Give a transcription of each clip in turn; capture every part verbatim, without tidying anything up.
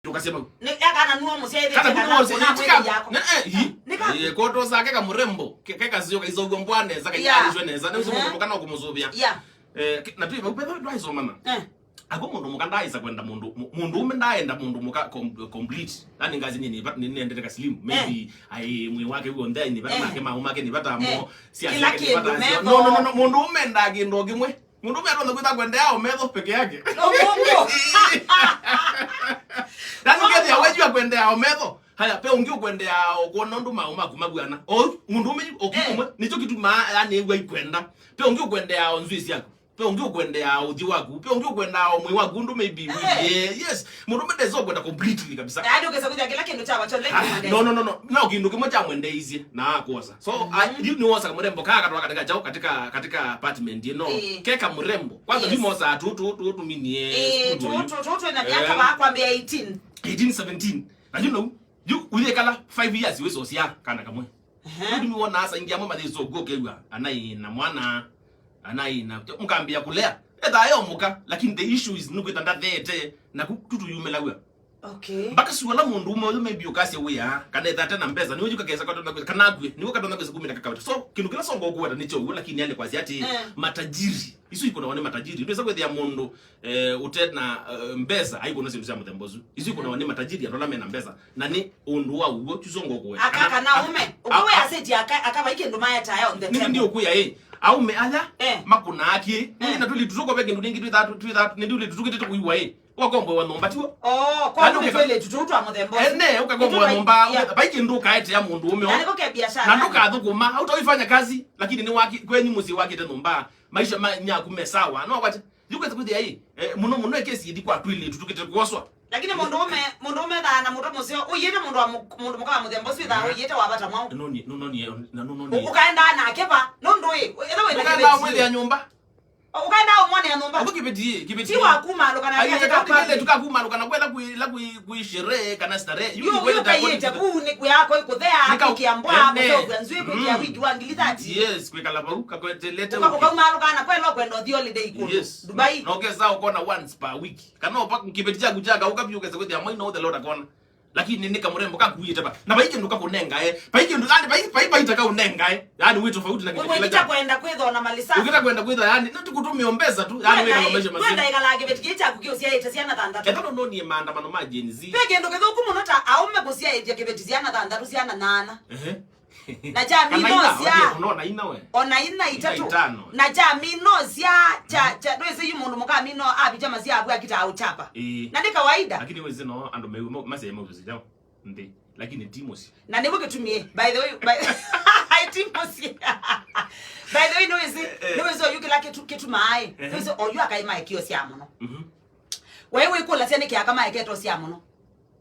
Tukasema. Ni akana nuo musyaithe kana kana kuna mwezi yako. Ne, eh, hi. Ni ka- Eh, koto zake ka mrembo. Ke, ke kazio kaizo mbwa neza, yeah, kanyarishwe neza. Ne usimu kana kumuzubia. Yeah. Eh, ke- na tu iba upetha ndo aisomana. Eh. Ako mundu muka ndaisa kwenda mundu mu- mundu ume ndaenda mundu muka com- complete. Yani ngazi nini but nini endete ka slim. Maybe ai mwe wake huo ndai ni bata make mau make ni bata mo. Si kila kindu metho. No, no, no, no, mundu ume ndakindo kimwe. Mundu ume atonya kwita kwendea o metho peke yake. No, mundu. Nani kethia wejua kwendea o metho. Haya, pe ungi ukwendea o kuona undu mau maku mabuana. O mundu ume o kitu mwe nicho kitu ma yani igwa ikwenda. Pe ungi ukwendea o nzui siaku. Pe ungi ukwendea o uthi waku. Pe ungi ukwendea o mwi waku undu maybe. Eh. Yeah, yes. Mundu ume ndezo kwenda completely kabisa. Yaani ukesa kuja kila kindu chaba chonde. No, no, no, no. No kindu kimwe cha mwendeisye na akosa. So, I- you know wasa mrembo kaka katwa katika chao katika katika apartment you know. Eh. Keka mrembo. Kwanza yes. Ni mosa tu tu tu tu mini eh. Eh, tu tu tu tu na miaka ba kwambia eighteen. Eighteen, seventeen. Na you know, you uye kala five years wezo sia kana kamwe. Ehe. Ndio ni wona asa ingia mama zezo go kewa. Anai na mwana. Anai na mkambia kulea. Etha yo muka, lakini the issue is nukwita ndathete na ku- tutu yumela wa. Okay. Mpaka siwala mundu ume uyu maybe ukasya wia kana ethate na mbesa niwe yuka kesa kwa tona kana kwe niwe katona mbesa kumi na kakaweta. So kindu kila songo kuweta ni cho lakini ale kwa ati eh. Matajiri. Isu iko na wani matajiri. Ndio sababu ya mundu eh, utena eh, mbesa haiko na sindu sia muthembo zu. Isu iko na wani matajiri andola mena mbesa. Na ni undu wa uo tu songo kuweta. Aka kana ume. Uwe aseti aka aka baike ndo maya taya on the table. Ndio kuya eh. Aume aya eh. Makuna aki. Eh. Na tuli tutuko beke ndu ningi tu thatu tu thatu ni nduli tutukite tukuiwa eh. Wakomboewa nyũmba tiwo. Oh, kwa nani nĩ ũkeka- twĩlĩtu tũu twa mũthemba ũsu. Ene, ũkakomboa nyũmba, yeah. Vai kĩndũ ũkaetea mũndũ ũme. Na nĩko ke biashara. Na ndũkathũkũma, hautaifanya kazi, lakini nĩ waki kwenyu mũsyĩ wakĩte nyũmba. Maisha ma nyaku me sawa. No kwate. Yukwete kuthi ai. Eh, mũno mũno ekesi ndi kwa twĩlĩtu tukite kuoswa. Lakini mũndũ ũme, mũndũ ũme thaa na mũndũ mũseo, ũyĩte mũndũ wa mũ- mũndũ mũka wa mũthemba ũsu thaa ũyĩte wa bata mwao. No ni, no no ni, na no no ni. Ũkaenda nake ba, no ndũĩ. Etha wĩna kĩveti. Ũkaenda mwĩthĩa nyũmba. Ũkaenda ũmwonea nyũmba. Ako kibeti, kibeti. Ti wa kumalũka na ai kĩveti. Kale tukakumalũka na kwela kwi la kwi kwi sherehe kana starehe. Yu yu kwenda kayete bu ni kuya kwa kuthea akikia mbwa mtoka nzui kukia wiki wa ngili thirty. Yes, kwikala bau kakwetelete. Ukakumalũka na kwela kwenda the holiday ku. Yes. Dubai. No kesa ukona once per week. Kana opa kibeti cha kuchaka ukapiuka sekwete amai no the Lord akona. Lakini nĩ kamũrembo kakuĩte va. Na vai kĩndũ kakunengae. Vai kĩndũ yani vai vai vai ta kaunengae. Yani wĩ tofauti na kĩndũ kĩla. Ukita kwenda kwitha na mali safi. Ukita kwenda kwitha yani na tukutumia mbesa tu. Yani wĩ na maisha mazuri. Kwenda ikala kĩveti kĩĩ kyaku kĩũsyaĩte syana thanthatũ. Ethano nonie maandamano ma Gen Z. Pe kĩndũ kĩthũku mũno ta aume kũsyaĩthya kĩveti syana thanthatũ syana nana. Ehe. Na cha mino sia. Unaona ina we. Ona ina itatu. Itano. Na cha mino sia cha cha ndwese yu mundu muka mino abi chama sia abu akita uchapa. Eh. Na ni kawaida. Lakini wezi no ando mewe mase mwe zidao. Ndi. Lakini timosi. Na niwe kitumie. By the way, by I timosi. By the way, no is it? No is you kila kitu kitu mai. No is all you akai mai kio sia muno. Mhm. Wewe kula sia ni kia kama eketo sia muno.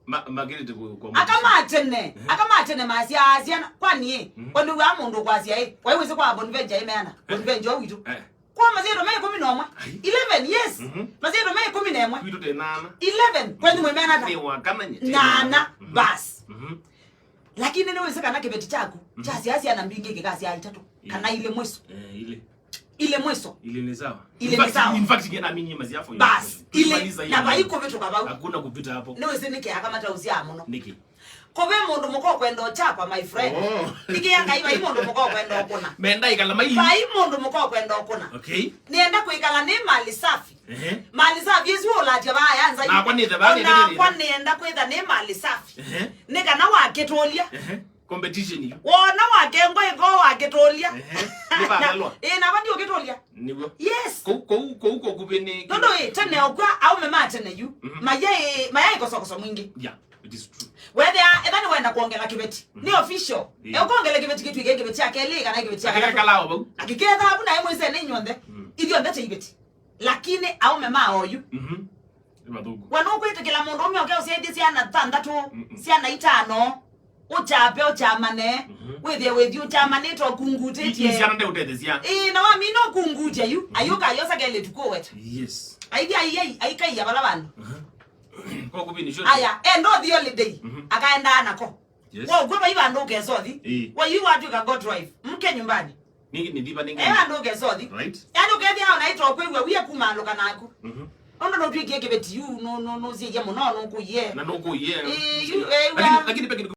Ma- makĩlĩte ku- kwa aka ma tene. Ehe. Aka ma tene masyaasya kwani ĩ mhm. Kwani wa mũndũ kwasya ĩ wai wĩsĩ kwa bonvenja ĩmeana bonvenja witũ eh. Kwa masyĩtwa me ĩkũmi na ũmwe ai. Eleven yes mhm. Masyĩtwa me ĩkũmi na ĩmwe witũ tenana eleven kwenyu mwĩmeana ta nĩ wakana nyete nana mhm. Bas mhm. Lakini nĩ wĩsĩ kana kĩveti kyaku mhm. Kyasyaa syana mbingĩ kĩkasyaa itatũ kana ilĩ mwiso eh, ilĩ Ile mwiso. Ile ni sawa. Ile ni sawa. In fact ngena mingi mazi yafo. Bas, ile na vai kuvituka vau. Hakuna kupita hapo. Nĩ wĩsĩ nĩkĩ akamata usia mũno. Nĩkĩ? Kove mũndũ mũka ũkwenda ũchapa my friend. Oh. Nĩkĩ anga iva i mũndũ mũka ũkwenda ũkũna. Menda ikala maili. Vai mũndũ mũka ũkwenda ũkũna. Okay. Nienda kwĩkala nĩ mali safi. Ehe. Mali safi ĩsu ũlatya vaya nza. Na kwa nĩ the vaya. Ona kwa nienda kwĩtha nĩ mali safi. Ehe. Nĩ kana wakĩtũlya. Ehe. Competition yu. Wona wakengwa ĩko wakĩtũlya. Ehe. Nĩ vavalwa. Ĩ na vandi ũkĩtũlya. Nĩguo. Yes. Kũu kũu kũu kũkuvĩ nĩ. Nũndũ ĩ tene ũkwa aume ma tene yu. Mhm. Mayai mayai kosokoso mwingĩ. Yeah, it is true. Wethĩa etha nĩ wenda kuongela kĩveti. Mhm. Nĩ official. Yeah. E ũkongela kĩveti kĩtu ĩkĩ kĩveti ya kelĩ kana kĩveti ya akĩkala vau. Akĩketha abu na emwĩse nĩ inyuothe. Mm. Ithuothe tĩ iveti. Lakini aume ma oyu. Mhm. Nĩ mathũku. We nũkwĩtĩkĩla mũndũ ũme oke ũsyaithye syana thanthatũ, mm-mm, syana itano, ũkyape ũkyamane, mhm, wĩthĩe wĩthi ũkyamanĩte ũkungutĩtye. Ii syana ndeũtethesya. Ĩĩ, na wamina ũkungutya yu, mhm, ayũka ayosa kelĩtu kũweta. Yes. Aithi aiai, aikaiya vala vandũ. Mhm. Kwa kupini shoti. Aya, enda ũthi holiday, mhm, akaendaa nako. Yes. Waukw'a vai vandũ ũkesa ũthi. Ĩĩ. Waiu watw'ĩka go drive. Mke nyumbani. Ningi nithiva ningi. E vandũ ũkesa ũthi. Right. Yaani ũkethĩa ona ito kwĩw'a wia kumaalũka naku. Mhm. Nũndũ nũtwĩkie kĩveti yu, nũ- nũ- nũsiĩie mũno, nũkũie. Na nũkũie. Ĩĩ, yu- ĩĩ, Lakini- wa- lakini pia kĩndũ